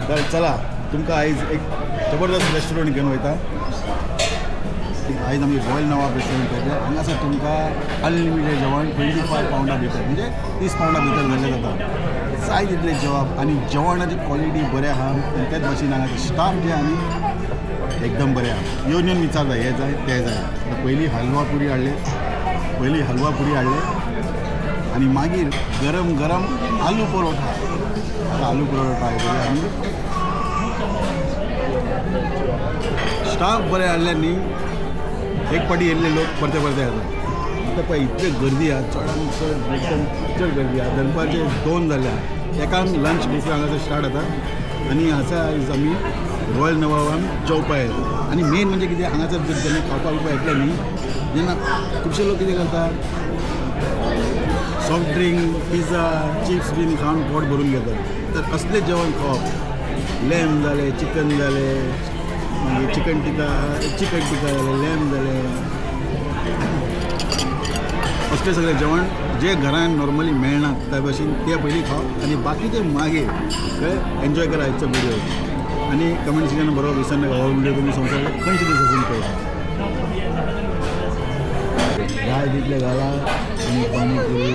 तर चला तुमकां आयज एक जबरदस्त रेस्टॉरंट घेवन वयता. आयज आमी रॉयल नवाब रेस्टॉरंट पळयतले. हांगासर तुमकां अनलिमिटेड जेवण 25 पावंडा भितर, म्हणजे 30 पावंडा भितर जाल्लें जाता. जाय तितलें जेवप आनी जेवणाची क्वॉलिटी बरें आहा. आनी तेच भाशेन हांगाचे स्टाफ जे आहा न्ही एकदम बरें आहा. येवन येवन विचारता हें जाय तें जाय. आतां पयलीं हलवा पुरी हाडले, पयलीं हलवा पुरी हाडले आनी मागीर गरम गरम आलू परोठा. आतां आलू परोठा ट्राय करूया. आमी स्टाफ बरें हाडले न्ही, एक पाटी येयल्ले लोक परते परते येता. आतां पळय इतले गर्दी आहा, चडान चड एकदम चड गर्दी आहा. दनपारचे 2 जाल्या, एकांक लंच बुफे हांगासर स्टार्ट जाता. आनी हांगा आयज आमी रॉयल नवाबान जेवपा येयला. आनी मेन म्हणजे कितें, हांगासर जर जेन्ना खावपाक बिवपाक येतले न्ही तेन्ना खुबशे लोक कितें करता, सॉफ्ट ड्रिंक, पिझ्झा, चिप्स बीन खावन पोट भरून घेतात. तर असलें जेवण खावप, लॅम जालें, चिकन जालें, मागीर चिकन टिका, चिकन टिका जालें, लॅम जालें, असलें सगळें जेवण जे घरान नॉर्मली मेळना त्या भशेन तें पयलीं खावप आनी बाकीचें मागीर कळ्ळें एन्जॉय करा आयचो व्हिडियो. आनी कमेंट सेक्शनान बरोवप विसरनाका हो व्हिडियो तुमी संवसारांतल्या खंयच्या दिसासून पळयता. जाय तितलें घाला आनी panipuri.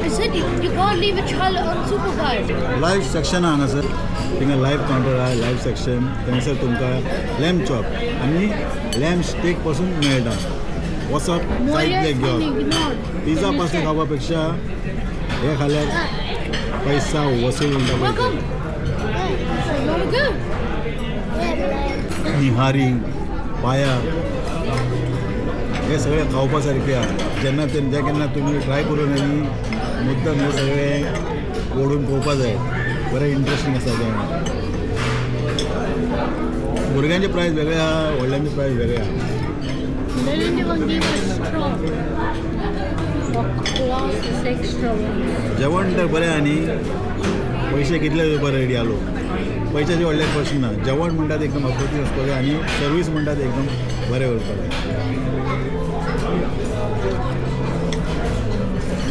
I said you can't leave a child unsupervised. Live section आहा हांगासर, थिंगा लायव्ह कावंटर आहा, लायव्ह सेक्शन. थंयसर तुमकां लॅम चॉप आनी लॅम स्टेक पासून मेळटा. वचप जाय तितलें घेवप. पिझ्झा पासून खावपा पेक्षा हे खाल्यार पैसा वसूल म्हणटा पळय. Welcome. You wanna go? Nihari, पाया हे सगळें खावपा सारकें आहा. जेन्ना ते जे केन्ना तुमी ट्राय करून न्ही मुद्दम हे सगळें ओडून पळोवपा जाय. बरें इंट्रस्टींग आसा जेवण. भुरग्यांचे प्रायस वेगळे आहा, व्हडल्यांचे प्रायस वेगळे आहा. They didn't even give us straw. For glasses extra ones. जेवण तर बरें आहा न्ही, पयशे कितले दिवपाक रेडी आलो, पयशाचे व्हडलें प्रश्न ना. जेवण म्हणटा तें एकदम अप्रतीम आसपाक जाय आनी सर्वीस म्हणटा तें एकदम बरें उरपाक जाय.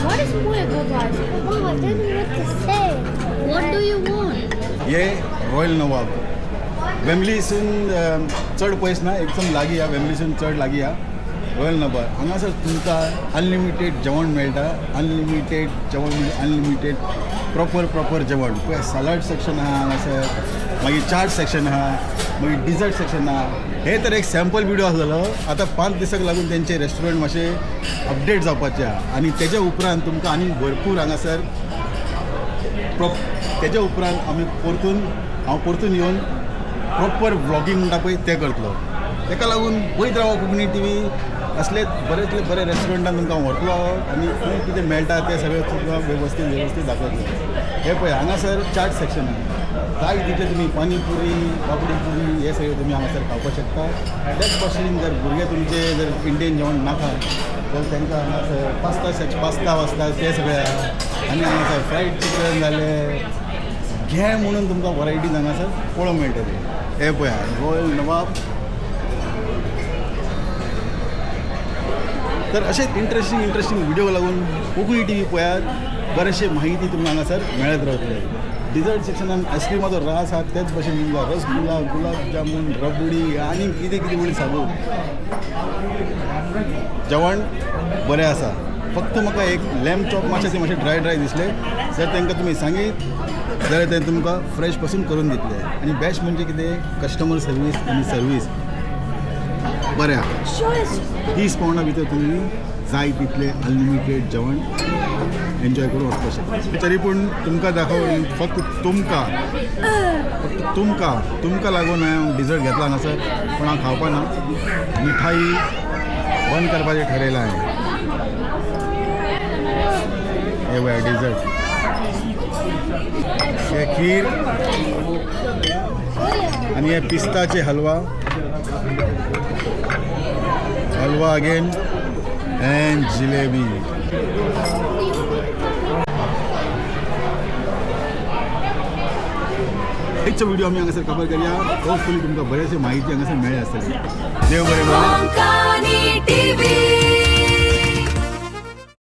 What is Moya guys? Mom, I don't know what to say. What do you want? हे रॉयल नवाब वेम्बलीसून चड पयस ना, एकदम लागीं आहा. वेम्बलीसून चड लागीं आहा रॉयल नवाब. हांगासर तुमकां अनलिमिटेड जेवण मेळटा. अनलिमिटेड जेवण म्हणजे अनलिमिटेड प्रॉपर प्रॉपर जेवण. पळय सलाड सेक्शन आहा हांगासर, मागीर चाट सेक्शन आहा, मागीर डिजर्ट सेक्शन आहा. हे तर एक सॅम्पल व्हिडिओ आसलेलो. आतां 5 दिसाक लागून तेंचे रेस्टॉरंट मातशें अपडेट जावपाचें आहा आनी तेज्या उपरांत तुमकां आनी भरपूर हांगासर तेज्या उपरांत आमी परतून, हांव परतून येवन प्रॉपर व्लॉगींग म्हणटा पळय तें करतलो. तेका लागून पळयत रावा कोंकणी टीव्ही. असले बरेंतले बरे रेस्टॉरंटान तुमकां व्हरतलो आनी खंय कितें मेळटा तें सगळें तुमकां वेवस्थीत वेवस्थीत दाखयतलो. हें पळय हांगासर चाट सेक्शन आहा. जाय तितलें तुमी पानीपुरी, बाबडी पुरी हे सगळें तुमी हांगासर खावपाक शकता. तेच भाशेन जर भुरगे तुमचे जर इंडियन जेवण नाका जाल्यार तांकां हांगासर पास्ता सेक्शन, पास्ता वास्ता ते सगळे आहा. आनी हांगासर फ्रायड चिकन जालें, घे म्हणून तुमकां वरायटीज हांगासर पळोवंक मेळटली. हें पळया रॉयल नवाब. तर अशेच इंट्रस्टींग इंट्रस्टींग व्हिडिओ लागून कोंकणी टीव्ही पळयात. बरेचशे माहिती तुमकां हांगासर मेळत रावतले. डिजर्ट सेक्शनान आयस्क्रिमाचो रास आहा, तेच भशेन तुमकां रसगुल्ला, गुलाब जामून, रबडी आनी कितें कितें म्हणून सांगू. जेवण बरें आसा. फक्त म्हाका एक लॅम चॉप मातशें तें मातशें ड्राय ड्राय दिसलें. जर तांकां तुमी सांगीत जाल्यार ते तुमकां फ्रेश पासून करून दितले. आनी बेस्ट म्हणजे कितें, कस्टमर सर्वीस आनी सर्वीस बरें आहा. 30 पावंडा भितर तुमी जाय तितलें अनलिमिटेड जेवण एन्जॉय करून वचपाक शकता. तरी पूण तुमकां दाखोवन फक्त तुमकां, फक्त तुमकां, तुमकां लागून हांवें डिजर्ट घेतला हांगासर, पूण हांव खावपा ना. मिठाई बंद करपाचें ठरयलां हांवें. हे पळय डिजर्ट, हे खीर आनी हे पिस्ताचे हलवा, हलवा अगेन अँड जिलेबी. आयचो व्हिडिओ आमी हांगासर कवर करया. होपफुली तुमकां बरेचशे म्हायती हांगासर मेळ्ळी आसतली. देव बरें करूं. Konkani.